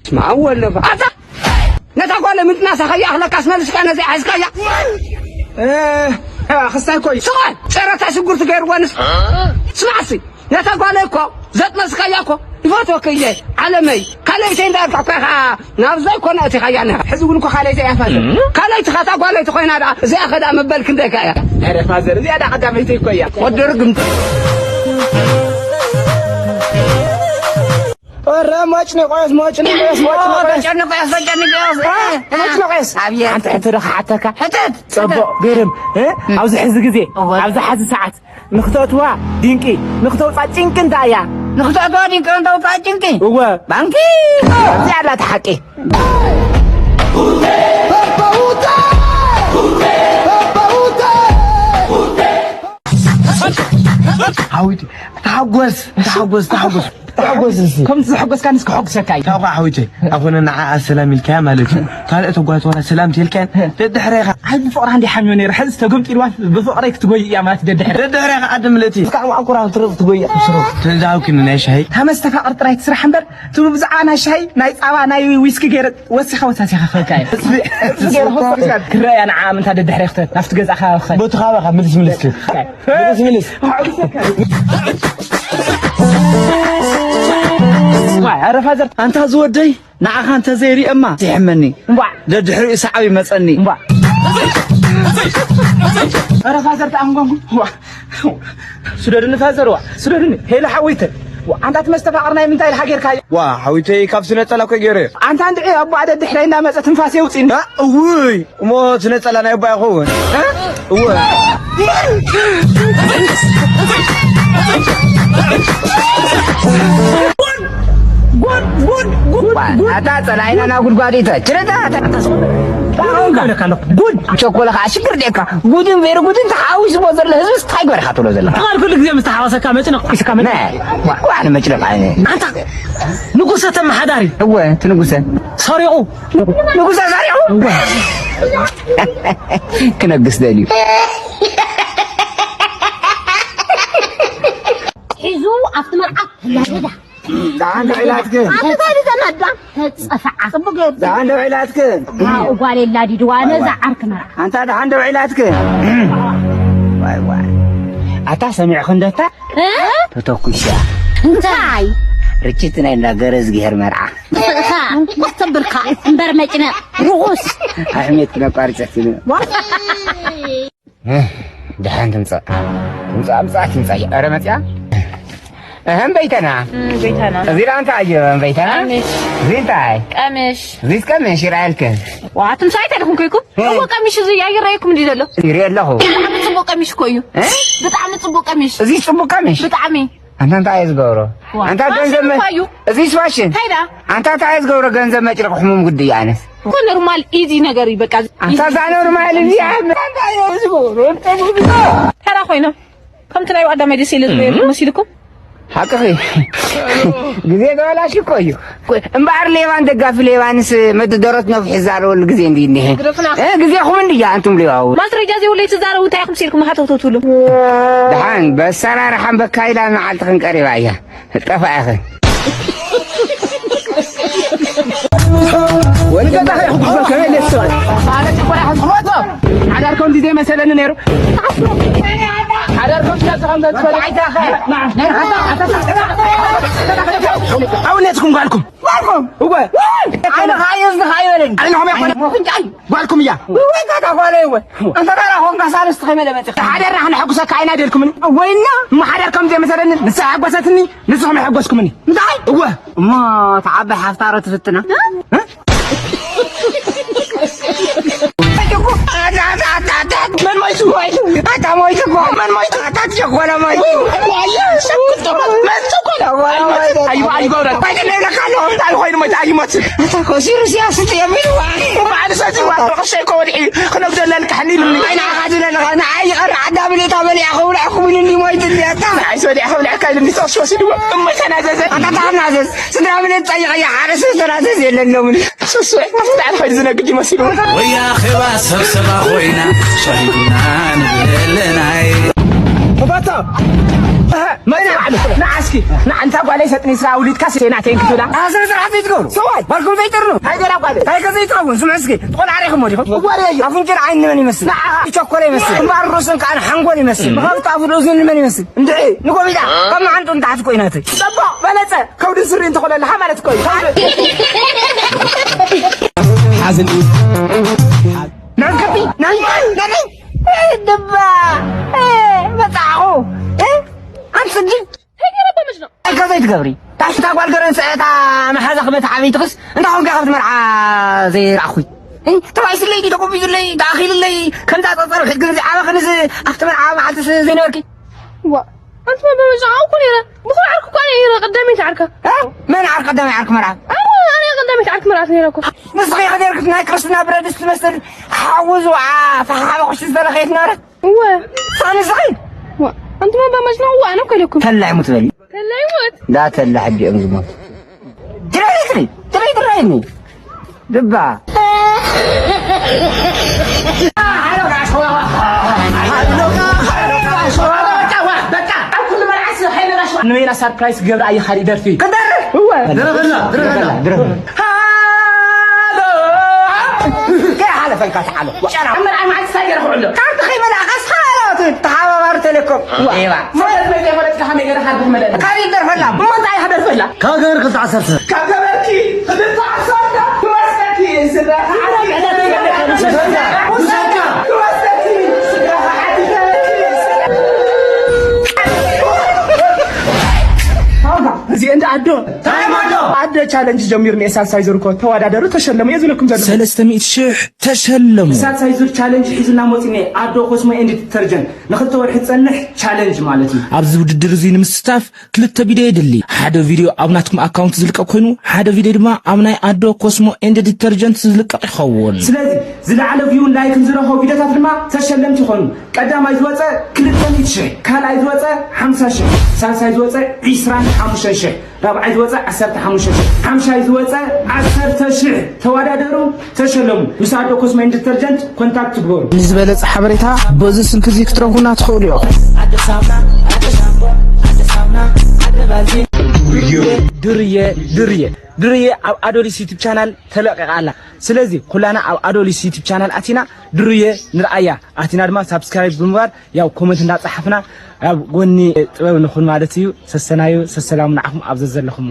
ስማ ወለባ ኣታ ነታ ጓለ ምጥናሳ ከይኣኽለካስ መልስካ ነዚኣ ሒዝካያ። እ፣ ክስታይ እኮ እዩ። ስቓል ጨረታ ሽጉርቲ ገይርዎ ንስ-፣ ስማዕሲ ነታ ጓለይ እኮ ዘጥነስካያ እኮ ይፈትወኪ እየ ዓለመይ። ካልኣይተይ እንዳበልካ እኮ ኢኻ ናብዛ እኮ ነእቲኻያ ነኻ። ሕዚ እውን እኮ ካልኣይተይ እያ ፋዘር። ካልኣይትኻ እታ ጓለይቲ ኮይና ደኣ እዚኣ ከ ደኣ መበል ክንደይካ እያ? ኧረ ፋዘር እዚኣ ደኣ ቀዳመይተይ እኮ እያ። ወዲ ርግምቲ። ኧረ ሞጭ ንቆስ፣ ሞጭ ንቆስ፣ ሞጭ ንቆስ። ተጨንቆ ያስ፣ ተጨንቆ ያስ። እ? ሞጭ ንቆስ። ኣብየት። ሓንቲ ሕቶ ዶ ክሓተካ? ሕተት። ጽቡቕ፣ ግርም፣ እ? ኣብዚ ሕዚ ግዜ፣ እወ። ኣብዚ ሕዚ ሰዓት ንኽተእትዋ ድንቂ፣ ንኽተውጻ ጭንቂ እንታይ እያ? ንኽተእትዋ ድንቂ፣ ንኽተውጻ ጭንቂ? እወ። ባንኪ። እዚኣ ኣላ እቲ ሓቂ። ሓዊቲ፣ ተሓጎስ፣ ተሓጎስ፣ ተሓጎስ፣ ተሓጎስ እስኪ። ከምቲ ዘሐጎስካኒ እስኪ ከሐጉሰካ እዩ። ታውቃ ሓዊተይ፣ ኣኾነ ንዓኣ ሰላም ኢልካያ ማለት እዩ። ካልኦት ኣጓላት ዋላ ሰላም ተልካየን፣ ደድሕሬኻ። ኣይ ብፍቕራ እንዲ ሓምዮ ነይረ፣ ሕዚ ተገምጢልዋ ብፍቕረይ ክትጎይ እያ ማለት ደድሕረ። ደድሕሬኻ ዓዲ ምልእቲ። እስካዕ ማዕኩራ ትርቕ ትጎይ እያ ትስሩ። ተዛውክኒ ናይ ሻሂ። ሃመስ ተፋቕር ጥራይ ትስራሕ እምበር፣ ትቡ ብዛዕባ ናይ ሻሂ፣ ናይ ጻባ፣ ናይ ዊስኪ ገይረ ወሲኻ ወሳሲኻ ክህልካ እየ። ገይረ ወሲኻ ክረኣያ ንዓ ምንታ ደድሕሬ ክተ-፣ ናብቲ ገዛ ከባቢ ክኸድ። ቦቲ ካባኻ ምልስ ምልስ። ምልስ ምልስ። ዋይ፣ ኧረ ፋዘር፣ ኣንታ ዝወደይ፣ ንዓኻ እንተዘይሪኤማ፣ ይሕመኒ። እምቧዕ። ደድሕሪኡ ሰዓብ ይመጸኒ። እምቧዕ። ኧረ ፋዘር፣ ተኣንጓንጉ። ዋ። ስደድኒ ፋዘር፣ ዋ። ስደድኒ። ሄሎ ሓዊተ። ዋ፣ ኣንታ እቲ መስተፋቕር ናይ ምንታይ ኢልካ ጌርካዮ? ዋ፣ ሓዊተይ፣ ካብ ስነ ጸላ እኮ ገይረ። ኣንታ እንድዒ ኣቦ ኣደ ድሕረይ እናመጸ ትንፋስ የውጽእኒ። እ፣ እውይ። እሞ እቲ ነጸላ ናይ ኣቦኣ ይኸውን? እ? እወ። ኣታ ጸላኢና ናብ ጉድጓድ ይተ-፣ ችለታ፣ ኣታ፣ ኣታ፣ ጉድ! ቸኮለ ከዓ ሽግር ደካ። ጉድን ቬሪ ጉድን ተሓዊስዎ ዘሎ ህዝብስ እንታይ ገበርካ ትብሎ ዘለኻ? ተቓል ኩሉ ግዜ ምስ ተሓወሰካ መጭነቕ ሒዝካ መጭነቕ። ነ-፣ ዋ-፣ ዋዕነ መጭነቕ ዓይነ። ኣንታ ንጉሰ ተመሓዳሪ። እወ፣ እቲ ንጉሰ። ሰሪቑ። ንጉሰ ሰሪቑ። እወ። ክነግስ ደልዩ። ሒዙ ኣብቲ መርዓ ተላገዳ። ደሓን ዶ ኢላትክን? ኣቲ እንታይ ዝዘናዳ? ተጸፍዓ። ጽቡቅ ገይሩ። ደሓን ዶ ኢላትክን? ኣኡ ጓል የላዲድዋ ነዛ ዓርኪ መርዓ። ኣንታ ደሓን ዶ ኢላትክን? ዋይ ዋይ። ኣታ ሰሚዕክን ደታ? እ? ተተኩሻ። እንታይ? ርችት ናይ እንዳ ገረዝግሄር መርዓ። ተብልካ እምበር መጭነቕ ርኹስ። ኣሕሜት ነቋርጨት። እህ፣ ደሓን ትምጻእ። ትምጻእ፣ ኣምጻእ፣ ትምጻእ። ኧረ መጽያ? እህ፣ እምበይተና። እም፣ በይተና። እዚ ደኣ እንታይ እዩ፣ እምበይተና? ቀምሽ። እዚ እንታይ? ቀምሽ። እዚስ ቀምሽ ይረኣየልክን? ዋ፣ ኣቱም ሰብኣይ እንታይ ደኹም ኮይኩም? እህ። እዎ፣ ቀምሽ እዚ ኣይረኣየኩም እንዲ ዘሎ? ይርኢ ኣለኹ። ብጣዕሚ ጽቡቕ ቀምሽ እኮ እዩ። እህ? ብጣዕሚ ጽቡቕ ቀምሽ። እዚ ጽቡቕ ቀምሽ? ብጣዕሚ። ኣንታ እንታይ እየ ዝገብሮ? ዋ፣ ኣንታ ፋሽን ገንዘብ መ-፣ እኳ እዩ። እዚስ ፋሽን? እንታይ ደኣ? ኣንታ እንታይ እየ ዝገብሮ? ገንዘብ መጭረቕ ሕሙም ግዲ እዩ ኣነስ። እኮ ኖርማል ኢዚ ነገር እዩ በቃ። ኣንታ እዛ ኖርማል እዚኣ ኣንታ እንታይ እየ ዝገብሮ? ተራ ኮይኖም ከምቲ ናይ ቀዳማይ ደስ ኢለ ዝበልኩ እም። መሲልኩም? ሓቅኺ። ግዜ ተበላሽ እኮ እዩ። እምበኣር ሌባን ደጋፊ ሌባንስ መደደሮት ነፍሒ ዝዛረበሉ ግዜ እንዲ እኒሄ። ግደፉና። እ፣ ግዜኹም እንድያ ኣንቱም ሌባው። ማስረጃ ዘይብሉ ትዛረቡ እንታይ ኢኹም ሲልኩም ሃተውተው ትብሉ? ደሓን በሰራርሓን በካይላን መዓልትኽን ቀሪባ እያ። ጠፋእኽን። ወልገዛ ከይሕጉሶ ከመይ ደስ ትብል? ኣነ ጭቆና ሕዝኽሞቶ ሓዳር ከምዚ ዘይመሰለኒ ነይሩ። ሓዳር ከምዚ ከምዚ ከምዚ ትፈልጥ። ኣውነትኩም ጓልኩም። ጓልኩም? እወ። ኣነ ኸዓ የዝንኻ ኣይበለኒ። ኣነ ኸዓ ኣይኮነ። ሞኽንጫይ። ጓልኩም እያ። ወይ ታታ ጓለይ እወ። ኣንተ ታራ ኾንካ ሳልስቲ ከመይ ለመጽእ? ሓደርና ክነሐጉሰካ ኣይናደልኩምን። ወይና እሞ ሓደር ከም ዘይመሰለኒ ንሳ ሓጎሰትኒ፣ ንስኹም ኣይሐጎስኩምኒ። እንታይ? እወ። እሞ ተዓባይ ሓፍታ ሮ ትፍትና? እ? መን ሞይቱ? ኣታ ሞይቱ እኮ። መን ሞይቱ? ኣታ ትሸኮለ ሞይቱ። ዋየ፣ ሸኩል ተባል። መን ሸኮለ? ሸኮለ ሞይቱ። ኣይዋ፣ ኣይዋ፣ ኣይዋ። ባይደለ ይብለካ ኣለኹ። እንታይ ኮይኑ ሞይቱ? ኣይሞትን። ኣታ እኮ ሲሩ ሲያስጥ የሚልዋ። በዓል ሰትዋ፣ ብቕርሸይ እኮ ወዲሑ ክነግደለልካ ሕኒ ኢሉኒ። ኣይ፣ ንዓኻ ዝብለልኻ፣ ንዓይ ይቐር፣ ዓዳ ብሌታ በሊዓ ክብልዐኩም ኢሉኒ ሞይቱ እንዲ ኣታ። ንዓይ ሰዲያ ክብልዐካ ኢሉኒ፣ ተቕሽ ወሲድዎ። እሞ ተናዘዘ። ኣታ ተናዘዝ። ስድራ ብሌት ጠይቐያ፣ ሓደ ሰብ ተናዘዝ የለን ሎምኒ። ስሱዕ፣ ኣብቲ ላዕሊ ኸይዱ ዝነግድ ይመሲሉ። ወያ ኸባ ሰብሰባ ኾይና፣ ሻሂ ቡና ንብል ኣለናይ። ተፋታ! መን ይባዕሉ? ንዓ እስኪ፣ ንዓ፣ እንታ ጓለይ ሰጥኒ ስራ ውሊድካ ሴና ቴንክ ቱላ። ኣስረ ስራሕ ዘይትገብሩ። ሰዋይ። ባልኩም ዘይጥርኑ። ሃይ ገላ ጓለይ። ሃይ ከዘይትኸውን፣ ስምዑ እስኪ። ትቆልዓ ሪኹም ወዲኹም። እዋሪ እዩ። ኣፍንጭን ዓይኒ መን ይመስል? ንዓ። ይቸኮለ ይመስል። ግንባር ርእሱን ከኣ ሓንጎል ይመስል። ብኸብቲ ኣፉ ርእሱን መን ይመስል? እንድዒ፣ ንጎቢዳ። ካብ መዓንጡ ንታሕቲ ኮይናት። ጽቡቕ፣ በለጸ። ከብዲ ስሪ እንተኾነ ኣለኻ ማለት እኮ እዩ። ሓዝን እዩ። ናይ ከብዲ፣ ናይ፣ ናይ፣ ናይ፣ ድባ። እ፣ በጻዕኹ። እ፣ ኣንስዲ። እንታይ ገይረ ኣባ መጅኖ? እንታይ ከ ዘይትገብሪ? ታሽታ ጓል ገረን ስዕታ መሓዛ ክመት ዓበይትኽስ እንታይ ኾንካ ካብቲ መርዓ ዘይረኣኹይ? እ? ተባኢስለይ ድዩ ተጎቢዙለይ ተኣኺሉለይ ከምዛ ጸጸር ውሕድ ግን ዝዓበኽንስ ኣብቲ መርዓ መዓልትስ ዘይነበርኪ? ዋ፣ ኣንተ ኣባ መጅኖ እኮ ነይረ። ብኹሉ ዓርኩ እኮ ነይረ፣ ቀዳመይቲ ዓርካ። እ? መን ዓርክ ቀዳማይ ዓርክ መርዓ? ኣነ፣ ኣነ ቀዳመይቲ ዓርክ መርዓ ነይረ እኮ። ንስኺ ኢኺ ነይርኪ ናይ ክርስትና ብረድስቲ ትመስል ሓዊ ዝወዓ ፈሓሓ ቁሽቲ ዝተለኸየት ነበረት? እወ። ሳሚ ስኺ? ዋ፣ ኣንቱም ኣባ መጅኖ፣ እወ፣ ኣነ እኮ ኢለኩም። ተላይ ሙት በሊ። ተላይ ሙት? ዳ ተላ ሕጂ እዮም ዝሞት። ድረይትኒ፣ ድረይ፣ ድረይኒ። ድባ። ንሜላ ሳርፕራይዝ ክገብር ኣየ ካሊእ ደርፊ። ክደርፍ? እወ። ድረፈላ፣ ድረፈላ። ድረፈላ፣ ድረፈላ። ሃሎ። ከይሓለፈልካ ተሓሎ። ጨና። ኣብ መርዓ መዓልቲ እንታይ ገይረ ክውዕሎ? ካርድ ከይመላእካስ ሃሎ ትብል። ተሓባባሪ ቴሌኮም። እዋ። እዋ። ማለት ናይ ዘይኮነትካ ከመይ ገይረ ካርድ ክመለኒ? ካርድ ይደርፈላ። እሞ እንታይ ክደርፈላ? ካብ ገበርኪ ክልተ ዓሰርተ። ካብ ገበርኪ ክልተ ዓሰርተ። ክወስደኪ ስድራ። ክወስደኪ ስድራ። እዚኤን ኣዶ። ታይም ኣዶ። ኣደ ቻለንጅ ጀሚሩ፣ ንኤ ሳልሳይ ዙር እኮ ተወዳደሩ ተሸለሙ እየ ዝብለኩም ዘሎ። ሰለስተ ሚእቲ ሽሕ ተሸለሙ። ሳልሳይ ዙር ቻለንጅ ሒዙና መፂኡ፣ ኣዶ ኮስሞ ኤንድ ዲተርጀንት ንክልተ ወርሒ ዝፀንሕ ቻለንጅ ማለት እዩ። ኣብዚ ውድድር እዚ ንምስታፍ ክልተ ቪድዮ የድሊ። ሓደ ቪድዮ ኣብ ናትኩም ኣካውንት ዝልቀቅ ኮይኑ፣ ሓደ ቪድዮ ድማ ኣብ ናይ ኣዶ ኮስሞ ኤንድ ዲተርጀንት ዝልቀቅ ይኸውን። ስለዚ ዝለዓለ ቪውን ላይክን ዝረኸቡ ቪድዮታት ድማ ተሸለምቲ ይኾኑ። ቀዳማይ ዝወፀ ክልተ ሚእቲ ሽሕ፣ ካልኣይ ዝወፀ ሓምሳ ሽሕ፣ ሳልሳይ ዝወፀ ዒስራን ሓሙሽተን ሽሕ፣ ራብዓይ ዝወፀ ዓሰርተ ሓሙሽተ ሽሕ፣ ሓምሻይ ዝወፀ ዓሰርተ ሽሕ። ተወዳደሩ፣ ተሸለሙ። ምስ ኣዶ ኮስሞ ኤንድ ዲተርጀንት ኮንታክት ትግበሩ። ንዝበለፀ ሓበሬታ በዚ ስልኪ እዚ ክትረኽቡና ትኽእሉ ኢኹም። ድርየ፣ ድርየ፣ ድርየ ኣብ ኣዶሊስ ዩቱብ ቻናል ተለቂቓ ኣላ። ስለዚ ኩላና ኣብ ኣዶሊስ ዩቱብ ቻናል ኣቲና ድርየ ንርኣያ። ኣቲና ድማ ሳብስክራይብ ብምግባር ያው ኮመንት እንዳጻሓፍና ኣብ ጎኒ ጥበብ ንኹን ማለት እዩ። ሰሰናዩ፣ ሰሰላሙ ንዓኹም ኣብ ዘዘለኹም።